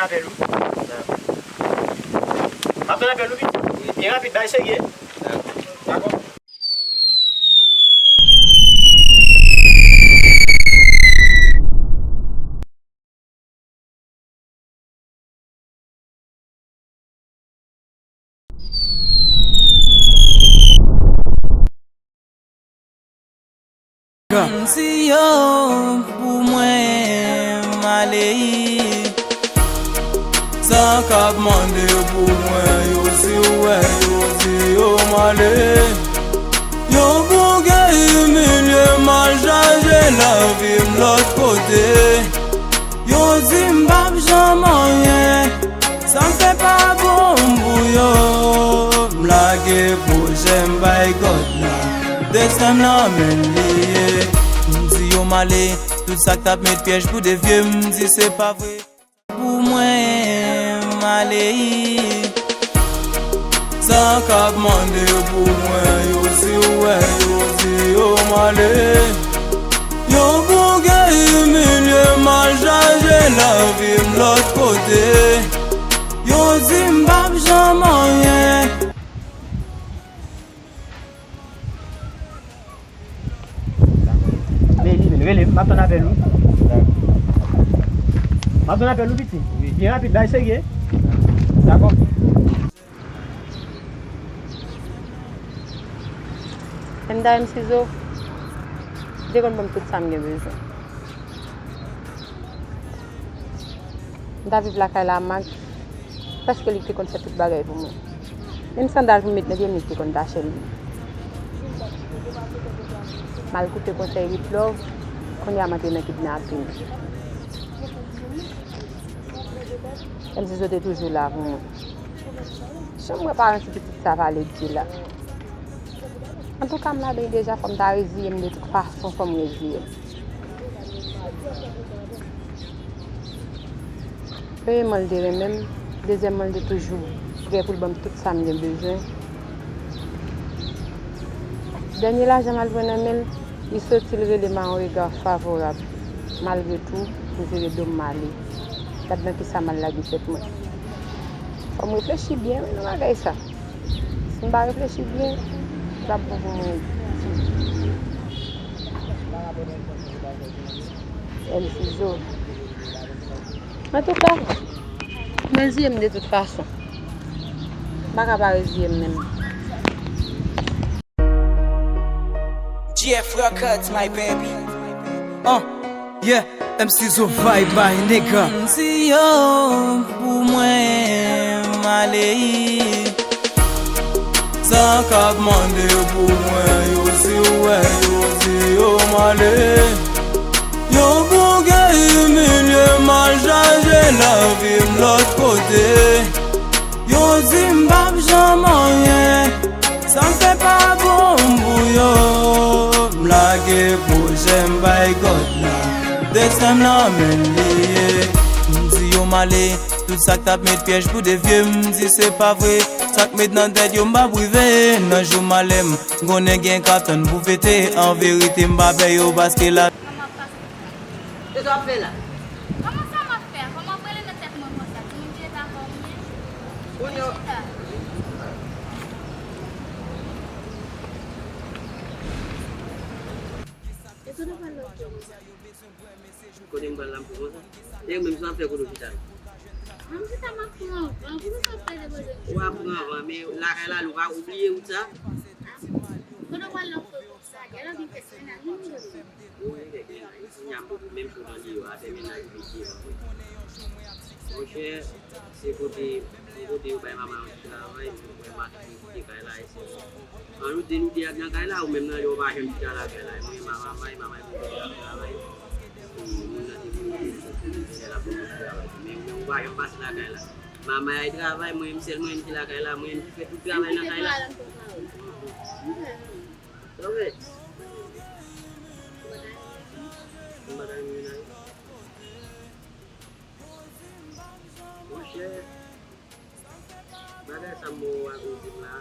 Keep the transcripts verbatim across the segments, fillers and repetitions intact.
Apèl ou. M ap tann apèl ou piti. Byen rapid, bay serye. Dakò. Si yo pou mwen m ale. Sa k ap mande pou mwen, yo di w wè, yo di yo m ale. Yo bouke imilye m al chache lavi m lòt kote. Yo di m p ap janm anyen, sa m fè pa bon pou yo. M lage pwojè m bay God la, desten m nan men l li ye. M di yo m ale, tout sa k t ap met pyèj pou devye m, m di se pa vre. Pou mwen m ale. Sa k ap mande pou mwen, yo di w wè, yo di yo m ale. Yo bouke imilye m al chache lavi m lòt kote. Yo di m p ap janm anyen. Men li menm, rele m, m ap tann apèl ou. M ap tann apèl ou, piti. Byen rapid, bay serye. Dakò. M ta renmen si zo, li te konn ban m tout sa m gen bezwen. M ta viv lakay la, Max, paske li te konn fè tout bagay pou mwen. Menm sandal pou m met nan pye m, li te konn tache l. M al koute konsèy Rip Love, kounye a m antre nan kidnaping. Menm si zo te toujou la pou mwen. Janm wè paran ti pitit sa pale Dye la. Antouka, m ladan deja, fò m ta reziye m de tout fason, fò m reziye m. Premyèman, li te renmen m. Dezyèmman, li te toujou prè pou l ban m tout sa m gen bezwen. Dènye lajan m al jwenn nan men l, li soti, l rele m a yon rega favorab. Malgre tou, m vire do m, m ale. Gad nan kisa m al lage tèt mwen. Fò m reflechi byen, wi, nan bagay sa. Si m pa reflechi byen, li p ap bon pou mwen ditou. M C Zo. Antouka, m reziye m de tout fason. M pa ka pa reziye m menm. G F Records, my baby. Uh, yeah, M C Zo vibe by nigga. Si yo pou mwen m ale. Sa k ap mande pou mwen, yo di w wè, yo di yo m ale. Yo bouke imilye m al chache lavi m lòt kote. Yo di m p ap janm anyen, sa m fè pa bon pou yo. M lage pwojè m bay God la, desten m nan men l li ye. M di yo m ale, tout sa k t ap met pyèj pou devye m, m di se pa vre. Sa k met nan tèt yo m p ap rive, nan jou malè m, m konnen gen k ap tann pou fete. An verite m pa pè yo paske la. Kòman w ap pase? Se sa w ap fè la? Kòman sa m ap fè a? Kòman w ap rele nan tèt mwen konsa? Timoun vye pa kò w ye? Kounye a. Chita. E kote w pral la? Kote m pral la, m pou konsa? E ou menm, sa w ap fè kote w chita la? A, m chita, m ap pran van. Poukisa w ap pale de kote m chita? W ap pran van, men lakay la, ou pa oubliye wout sa? A, kote w pral la, w kote w sa? Gade w gen kèk mennaj, wi, m jwenn. Wi, gen, gen, gen. Isi, n ap menm sou nan li yo, atè mennaj li ye. Monchè, se kote, se kote yo bay mama yon ti travay, mwen, mwen, m ap kite kay la, e se, an nou de, nou de ak nan kay la, ou menm nan, yo pa janm chita lakay la. Mwen, mama, mama, mama, mwen, mwen, travay. Moun nan te vin, se la pou mwen travay. Men, men ou pa janm pase lakay la. Mama ay travay, mwen, m sèl mwen, m ki lakay la, mwen, m ki fè tout travay nan kay la. Sa w fè? M pa ta renmen vin la. Monchè, bagay sa m wè w ap di m la.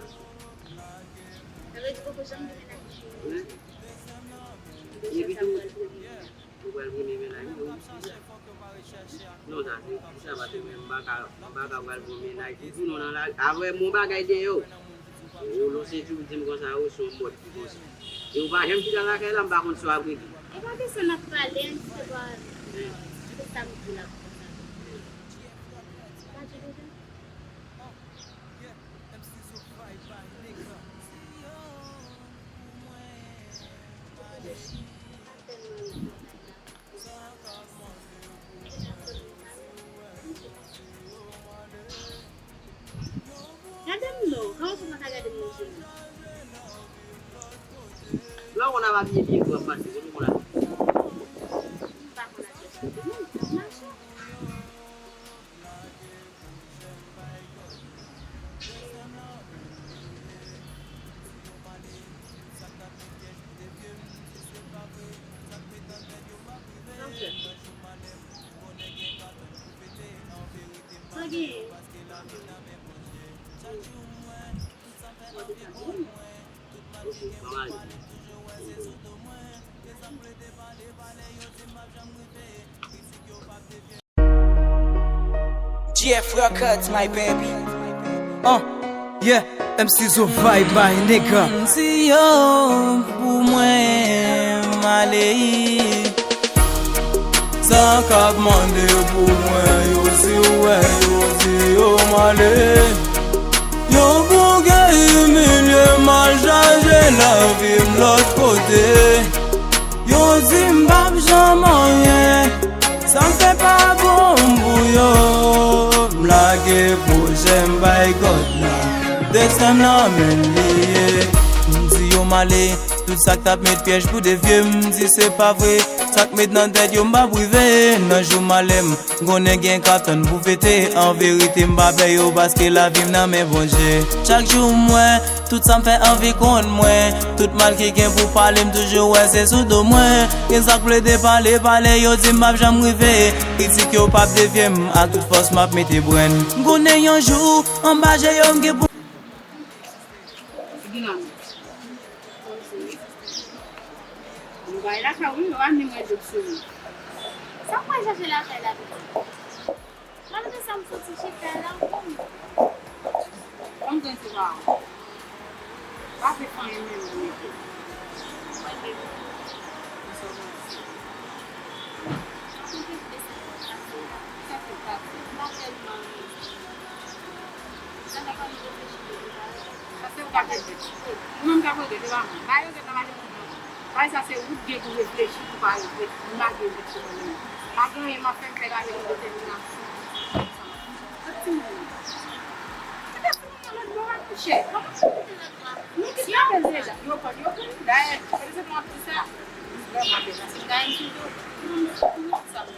Sa vle di poko janm gen mennaj? Wi. Epi tou, Pral premye mennaj mwen. Non, sa se pou sa, paske mwen, m pa ka, m pa ka pral pou mennaj pou tou non nan la. Avè m, yon bagay deyò. Ou lòske ou di m konsa, ou se yon mòd ki konsa. E ou pa janm chita lakay la, m pa konn sa w ap regle. E pa kesyon n ap pale, se pa, se sa m di la konsa. Pa di deja. Gade m non, kòman w fè pa ka gade m nan je m? Lè w konn ap abiye byen, w ap mache, se nou konn ap. M pa konn abiye byen, m ap mache. G F Records, my baby. Uh, yeah, M C Zo vibe, my nigga. M C yo pou mwen, m ale. Sa k ap mande pou mwen, yo di w wè, yo di yo m ale. Yo bouke imilye m, al chache lavi m lòt kote. Yo di m p ap janm anyen, sa m fè pa bon pou yo. M lage pwojè m bay God la, desten m nan men l li ye. M di yo m ale, tout sa k t ap met pyèj pou devye m, m di se pa vre. Sa k met nan tèt yo m p ap rive, nan jou malè m, m konnen gen k ap tann pou fete. An verite m pa pè yo, paske lavi m nan men Bondye. Chak jou m wè tout sa m fè anvi kont mwen. Tout mal ki gen pou pale, m toujou wè se sou do mwen. Gen sa k plede pale, pale, yo di m p ap janm rive. Kritik yo p ap devye m, ak tout fòs m ap mete brenn. M konnen yon jou, anba je yo m gen pou. Sigilan. Nou bay lakay ou, yo amenn mwen dòk sou ou. Sa w pral chache lakay la, pitit? Malgre sa, m santi chita la, m konn. Ban m pran ti pa w. Pa fè fanyen menm, mete. Mwen menm. Sa w panse? Sa se pase. M pa tèlman renmen. Sa ta pa nou reflechi de li, sa se ou k ap regrèt. Ou menm k ap regrèt, se pa mwen. Ba yo gen nan mache pou mwen. Bagay sa se ou k gen pou reflechi, pou pa regrèt, pou lage refleksyon nan men. Pa gen anyen m ap fè, m fè l avèk yon detèminasyon. Ak timoun nan. Kite timoun nan lòt bò a, mouche. Kòman pou kite lòt bò a? Nou kidnape l deja. Yo pran, yo pran. Dayè, se pou sa m ap di sa. Li vrèman bèl. Paske m ta renmen sou do. Pou nou, pou nou, sa m di.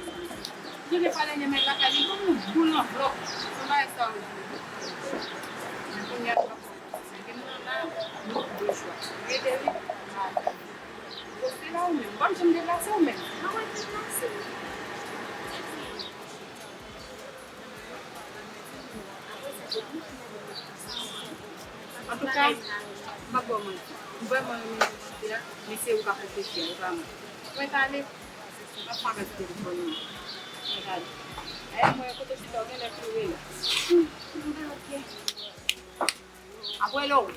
Li gen pale de men lakay li, pou nou boul nan vlòk. Se bagay sa yo di. Kounye a, Gen moun la, nou de chwa. Rete wi. Poste la ou menm. Ou pa janm deplase ou menm. Mwen deplase. Antouka, m ap ba w manti. M vrèman renmen jan w chante a, men se ou k ap reflechi a, e pa mwen. Mwen t ale, m ap fè apèl sou telefòn mwen. Mwen t ale. Dayè, mwen kote chita w genlè foure la. Hmm, m ap rele w.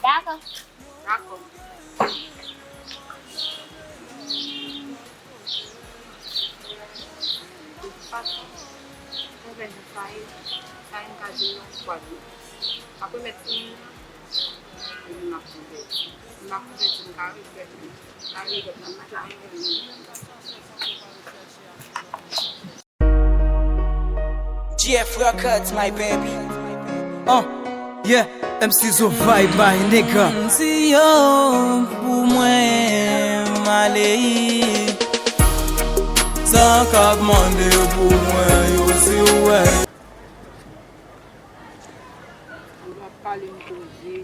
Dakò. Dakò. De tout fason, mwen wè jan sa ye, sa ye m ka di w yon fwa de. M ap remèt timoun nan, epi m ap tou pèdi. M ap tou pèdi, m ka regrèt wi. M ka regrèt, m ap tou pèdi. G F Records, my baby. Uh, yeah, M C Zo vibe, my nigga. M C yo pou mwen, m ale. Sa k ap mande pou mwen, yo di w wè. Ou ap pale m koze.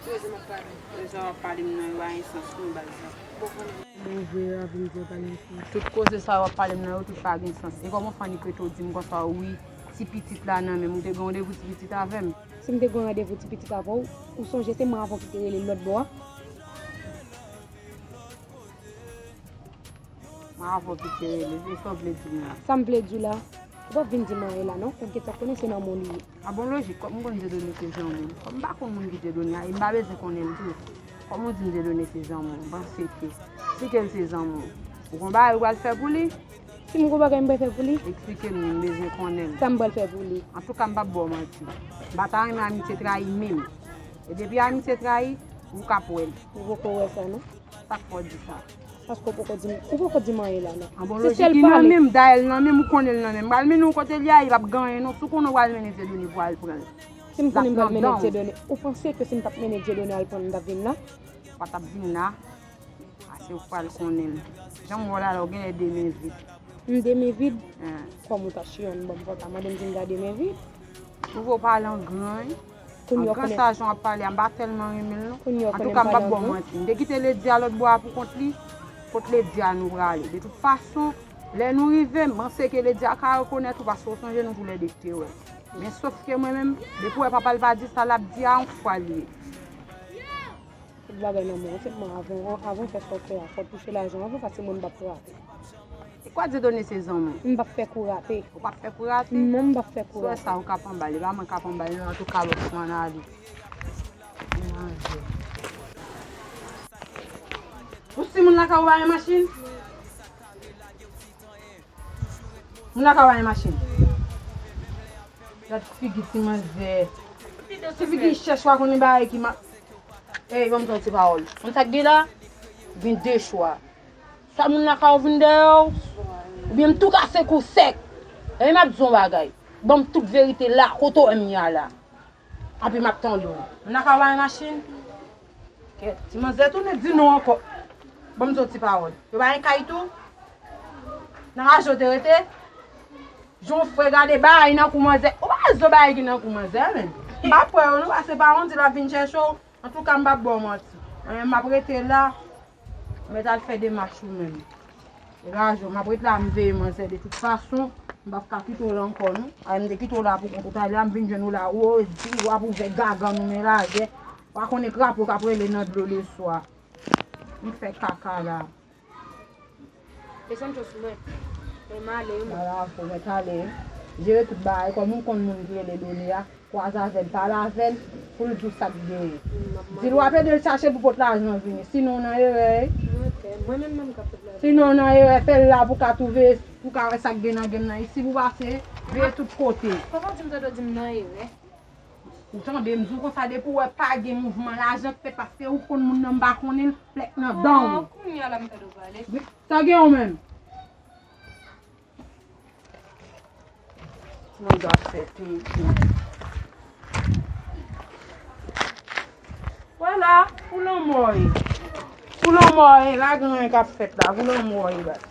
Koze m ap pale. Koze w ap pale m nan yo pa gen sans non baz la. Bon, konnen. Bon, vre, lavi m vre pa gen sans. Tout koze sa yo ap pale m nan yo, tout pa gen sans. E kòman Fanny k rete w di m konsa, wi, ti pitit la nan men m, ou te gen randevou ti pitit avè m? Si m te gen randevou ti pitit avè w, ou sonje se mwen avè w ki te rele lòt bò a? Mwen avè w ki te rele, se sa w vle di m la. Sa m vle di w la, ou p ap vin di m anyen la non, ou gentan konnen se lanmou li ye. A bon lojik, kòm m konn Dieudonné se zanmi m. Kòm m pa konn moun ki Dieudonné a, e m pa bezwen konnen l tou. Kòm ou di m Dieudonné se zanmi w, m panse ke, si ke l se zanmi w, ou gon bagay ou pral fè pou li? Si m gon bagay m pral fè pou li? Eksplike m, m bezwen konnen l. Sa m pral fè pou li? Antouka, m p ap ba w manti. M pa ta renmen amitye trayi menm. E depi amitye trayi, ou k ap wè l. Ou poko wè sa non. Sa k fè w di sa? Paske ou poko di m, ou poko di m anyen la non. An bon, se lojik sèl li nan pale. Menm, dayè l nan menm, ou konnen l nan menm. M pral mennen w kote li a, li p ap gen anyen non. Si w konnen w pral mennen Dieudonné pou al pran l. Si m konnen m pral mennen Dieudonné, ou panse ke si m t ap mennen Dieudonné al pran l, m t ap vin la? Ou pa t ap vin la. Ase ou pral konnen l. Jan m wè w la, la, ou genlè de men vid. M de men vid? Kòm ou ta chire yon bon pòta, mande m si m ta de men vid. Ou vle w pale an gran, wi. An gran sa, jan w ap pale a, m pa tèlman renmen l non. Antouka, m p ap ba w manti. M te kite Ledya lòt bò a pou kont li. Kot Ledya nou prale. De tout fason, lè nou rive, m panse ke Ledya ka rekonèt ou paske w sonje nou toulède te wè. Men sof ke mwen menm, depi w wè papa l pa di sa l ap di a, yon fwa l ye. Tout bagay nan men w, sèlman avan, avan w fè sa w fè a, fò w touche lajan avan, paske mwen m p ap rate. E kwa Dieudonné se zanmi w? M p ap fè kou rate. Ou p ap fè kou rate? Non, m p ap fè kou rate. Sou sa, ou k ap anba l, e pa mwen k ap anba l non, antouka, bòs m ann ale. Ou si moun lakay ou pa gen machin? Moun lakay ou pa gen machin? Gad figi ti manzè. Ti figi chèch, ou pa konnen bagay ki ma-, Ey, ban m di yon ti pawòl. Konn sa k gen la? Gen de chwa. Swa moun lakay ou vin dèyè w, oubyen m tou kase kou sèk. Ebyen m ap di yon bagay. Ban m tout verite la, kote w wè m ye a la. Anpi m ap tande w. Moun lakay ou pa gen machin? Kèt, ti manzè tounen di non ankò. Ban m di yon ti pawòl. Yo pa gen kay tou? Nan raje w te rete? Jan w fre gade bagay nan kou manzè. Ou pa wè zo bagay ki nan kou manzè, menm. M pa kwè yo non, paske pa yon di l ap vin chèche w. Antouka, m p ap ba w manti. Mwen menm, m ap rete la. Ou mèt al fè demach ou menm. Raje w, m ap ret la, m veye manzè de tout fason. M p ap ka kite w la ankò, non. Ay, m te kite w la pou kont ou talè a, m vin jwenn ou la. Ou di w ap ouvè gaga nou men lajè. Ou pa konnen krapo k ap rele nan dlo leswa. M fè kaka la. Desann cho sou mwen. Mwen m ale wi mwen. Ala, fò mèt ale. Jere tout bagay, kòm ou konn moun ki rele Done a, kwaze avè l, pale avè l, pou l di w sa k genyen. Di l w ap ede l chache pou pot lajan vini. Sinon, w nan erè, wi. Ok, mwen menm menm k ap pot lajan. Sinon, w nan erè, fè l la pou w ka twouve, pou w ka wè sa k gen nan game nan. Isi pou pase, veye tout kote. Papa di m tande w di m nan erè. Ou tande m di w konsa, depi w wè pa gen mouvman lajan k fèt, paske ou konn moun nan m pa konnen l, plèk nan dan w. Oh, kounye a la m tande w pale. Sa gen w menm? Ti nèg ap fè tenten. Vwala, pou lanmò e. Pou lanmò e, la gen anyen k ap fèt la, pou lanmò e, baz.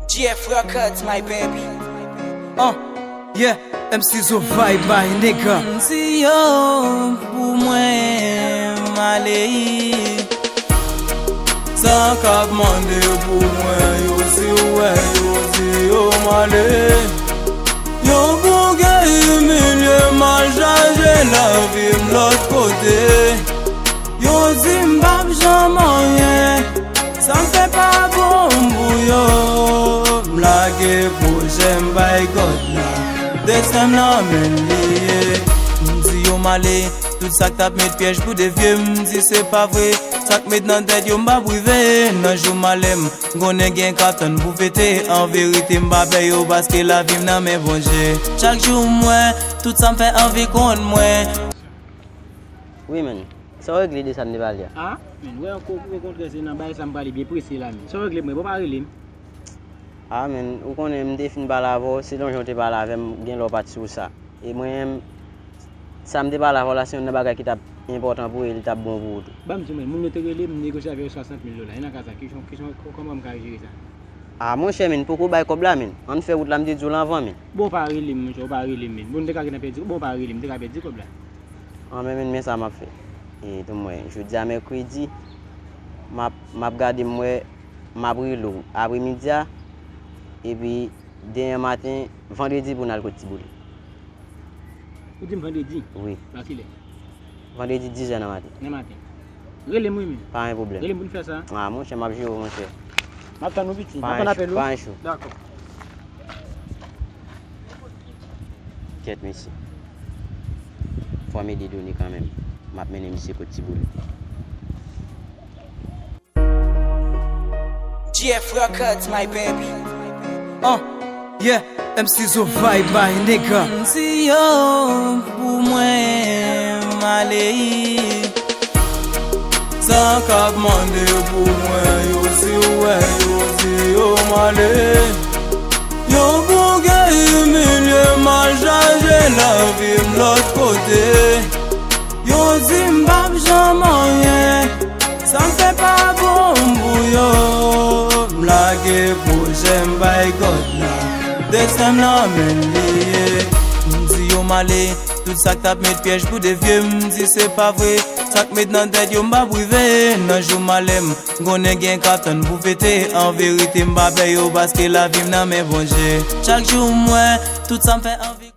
G F Records, my baby. Uh, yeah, M C Zo vibe, my nigga. M di yo pou mwen m ale. Sa k ap mande pou mwen, yo di w wè, yo di yo m ale. Yo bouke, imilye, m al chache lavi m lòt kote. Yo di m p ap janm anyen, sa m fè pa bon pou yo. M lage pwojè m bay God la, desten m nan men l li ye. M di yo m ale, tout sa k t ap met pyèj pou devye m, m di se pa vre. Sa k met nan tèt yo m p ap rive, nan jou malè m konnen gen k ap tann pou fete. An verite m pa pè yo paske lavi m nan men Bondye. Chak jou m wè tout sa m fè anvi kont mwen. Wi, menn. Sa w regle de sa n te pale a? A, menn, wè ankò pou kontre se nan bagay sa m pale byen prese la, menn. Sa w regle mwen, bon, pa rele m. A, menn, ou konnen m te fin pale avè w, selon jan w te pale avè m, gen lè w pa t sou sa. E mwen menm, sa m te pale avè w la, se youn nan bagay ki t ap enpòtan pou ou e li t ap bon pou ou tou. Ban m di w, menn, moun yo te rele m, m negosye avè yo swasant mil dola. E nan ka sa, kesyon, kesyon, kòman m ka jere sa? A, monchè, menn, poko bay kòb la, menn. Ann fè wout la, m te di w la anvan, menn. Bon, w pa rele m, monchè, w pa rele m, menn. Bon, m te ka gentan pèdi, bon, w pa rele m, m te ka pèdi kòb la. An, men, men, men sa m ap fè. E, tou m wè, jodi a mèkredi, m ap, m ap gade m wè, m ap rele w apremidi a, epi demen maten, vandredi pou n al kot Ti Bouli. Ou di m vandredi? Wi. Nan kilè? Vandredi dizè nan maten. Nan maten. Rele m wi men. Pa gen pwoblèm. Rele m pou n fè sa. Ah, monchè, m ap jere w, monchè. M ap tann ou pitit. M ap tann apèl ou. Pa gen chou. Dakò. Kèt, mesye. Fò m ede Doni kanmenm. M ap mennen misye kot Ti Boulèt. G F Records, my baby. Uh, yeah, M C Zo vibe, my nigga. M di yo pou mwen m ale. Sa k ap mande pou mwen, yo di w wè, yo di yo m ale. Yon bouke imilye m al chaje lavi m lòt kote. Yo di m p ap janm anyen. Sa m fè pa bon pou yo. M lage pwojè m bay God la. Desten m nan men li ye. M di yo m ale. Tout sa k t ap met pyèj pou devye m, di se pa vre. Sa k met nan tèt yo m p ap rive. Nan jou malè m, m konnen gen k ap tann pou fete. An verite m pa pè yo paske lavi m nan men Bondye. Chak jou m wè tout sa m fè anvi.